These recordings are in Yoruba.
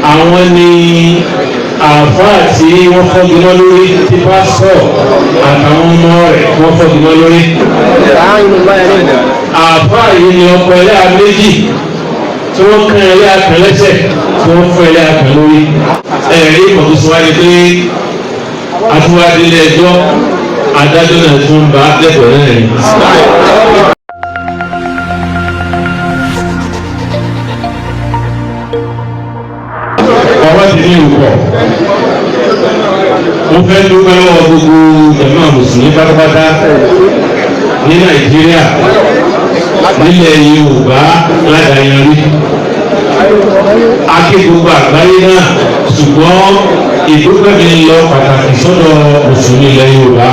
Àwọn ni àáfàá tí wọ́n fọ́gi mọ́ lórí, tí pásítọ̀ àtàwọn ọmọ rẹ̀ wọ́n fọ́gi mọ́ lórí. Àáfàá yìí ni ọkọ ẹlẹ́yà méjì tí wọ́n kán ẹlẹ́yà kan lẹ́sẹ̀, tí wọ́n fọ́ ẹlẹ́yà kan lórí. Ẹ̀rí ìmọ̀tòsí wáyé pé atúwádìí ẹjọ́, adájọ́ náà tún bá lẹ́kọ̀ọ́ náà ni. Ọ̀rọ̀ ti ní ìwọ̀. Mo fẹ́ dúpẹ́ lọ́wọ́ gbogbo jàmáà mùsùlùmí pátápátá ní Nàìjíríà, nílẹ̀ Yorùbá ládàáyanrí. Akí gbogbo àgbáyé náà, ṣùgbọ́n ìdúpẹ́ mi lọ pàtàkì sọ́dọ̀ mùsùlùmí ilẹ̀ Yorùbá.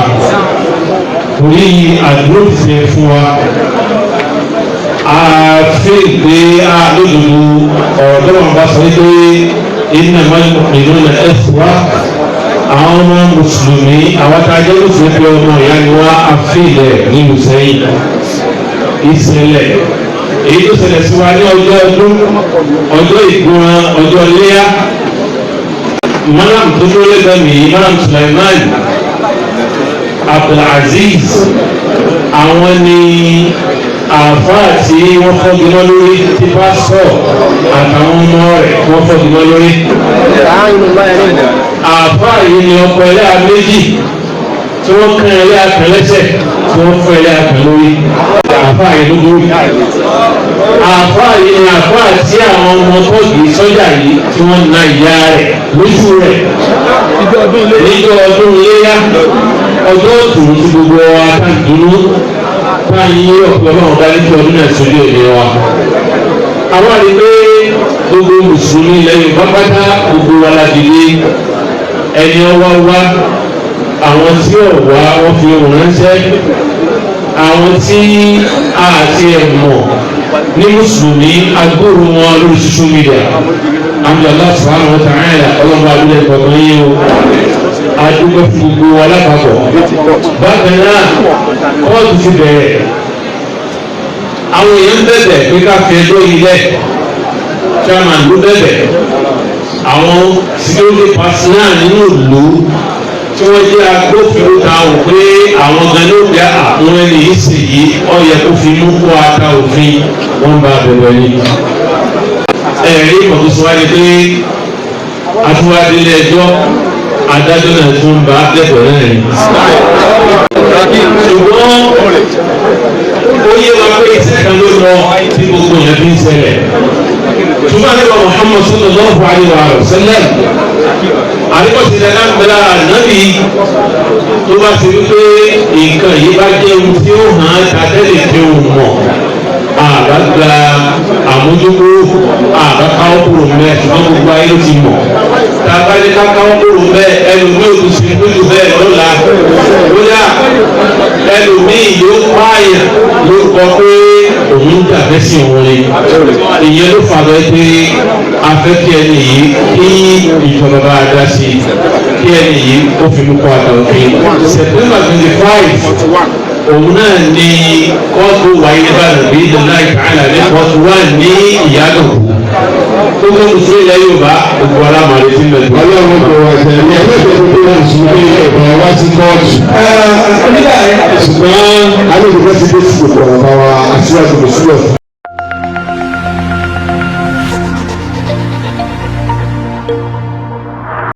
Torí àdúró ti ṣe fún wa. Àfi pé a lódodo ọ̀rọ̀ tó wọn bá sọ wípé innamal mu'minuna ikhwa, àwọn ọmọ mùsùlùmí, àwọn tá a jẹ́ mùsùlùmí pé ọmọ ìyá ni wá, àfihàn nílùú sẹ́yìn. Ìṣẹ̀lẹ̀ èyí tó ṣẹlẹ̀ sí wa ní ọjọ́ ọdún, ọjọ́ ìgbóran, ọjọ́ léyà, Malam tó dúró lẹ́gbẹ̀ẹ́ mi, Malam Sulaiman Abdulaziz, àwọn ni àáfàá tí wọ́n fọ́gi mọ́ lórí, tí pásítọ̀ àtàwọn ọmọ rẹ̀ wọ́n fọ́gi mọ́ lórí. Àáfàá yìí ni ọkọ ẹlẹ́yà méjì tí wọ́n kán ẹlẹ́yà kan lẹ́sẹ̀, tí wọ́n fọ́ ẹlẹ́yà kan lórí. Àáfàá yìí ló dúró. Àáfàá yìí ni àáfàá tí àwọn ọmọ tọ́ọ̀gì sọ́jà yìí tí wọ́n na ìyá rẹ̀ lójú rẹ̀ níjọ́ ọdún iléyà, ọjọ́ òtún tí gbogbo wa ká dúró báyìí ọ̀pọ̀ ọlọ́run bá ní kí ọdún náà sójú èdè wa. Àwọn àrí pé gbogbo mùsùlùmí ilẹ̀ Yorùbá pátá, gbogbo wa la dìde. Ẹni ọwá wá, àwọn tí ò wá, wọ́n fi ohùn ránṣẹ́. Àwọn tí a ti ẹ̀ mọ̀ ní mùsùlùmí, agbóhùn wọn lórí social media. Àmì Allah subhanahu wa ta'ala, ọlọ́run abúlé kọ̀ọ̀kan yín o, adúgbò fún gbogbo wa lápapọ̀. Bákan náà, kóòtù ti bẹ̀rẹ̀. Àwọn èèyàn bẹ̀bẹ̀ pé ká fi ẹjọ́ yìí lẹ̀. Chairman ló bẹ̀bẹ̀. Àwọn security personnel nínú ìlú tí wọ́n jẹ́ agbófinró ta ò pé àwọn gan ló gbé àwọn ẹni yìí sì yìí, ó yẹ kó fi mú kó ata òfin, wọ́n bá bẹ̀rẹ̀ ni. Ẹ̀rí ìmọ̀tòsí wáyé pé atúwádìí ẹjọ́, adájọ́ náà tún bá lẹ́kọ̀ọ́ náà ni. Ṣùgbọ́n ó yé wa pé iṣẹ́ kan ló lọ tí gbogbo yẹn fi ń ṣẹlẹ̀. Ṣùgbọ́n àlejò Muhammad sallallahu alayhi wa sallam, àríkọ̀sílẹ̀ lágbára nábì tó bá ti rí pé nǹkan yìí bá jẹ́ ohun tí ó hàn án ta tẹ́lẹ̀ tí ó mọ̀, àbá gba àmójúkúrò, àbá káwọ́ kúrò mẹ́. Ṣùgbọ́n gbogbo ayé ló ti mọ̀. Tàbá ní ká káwọ́ kúrò mẹ́, ẹlòmíì ò tún ṣe lójú bẹ́ẹ̀ lọ́la. Bóyá ẹlòmíì yóò pààyàn lórúkọ pé òun ń jà fẹ́sìn òun ni. Ìyẹn ló fà lọ pé a fẹ́ kí ẹni yìí, kí ìjọba bá dá sí i, kí ẹni yìí ó fi mú kọ́ àtàwọn òfin. September 25, òun náà ni kóòtù wáyé níbàdàn bí ìdánlá ìtàlá ní kóòtù wà ní ìyálòkù. Gbogbo mùsùlùmí ilẹ̀ Yorùbá, gbogbo alámọ̀lẹ́ tí mẹ́tò. Ọlọ́run kò wá tẹ̀lé ẹgbẹ́ tó tó mùsùlùmí ẹ̀bọ̀n wá sí kóòtù. Ṣùgbọ́n alẹ́ ìdíkọ́ ti dé sí gbogbo ọ̀rọ̀ bá wa aṣíwájú mùsùlùmí.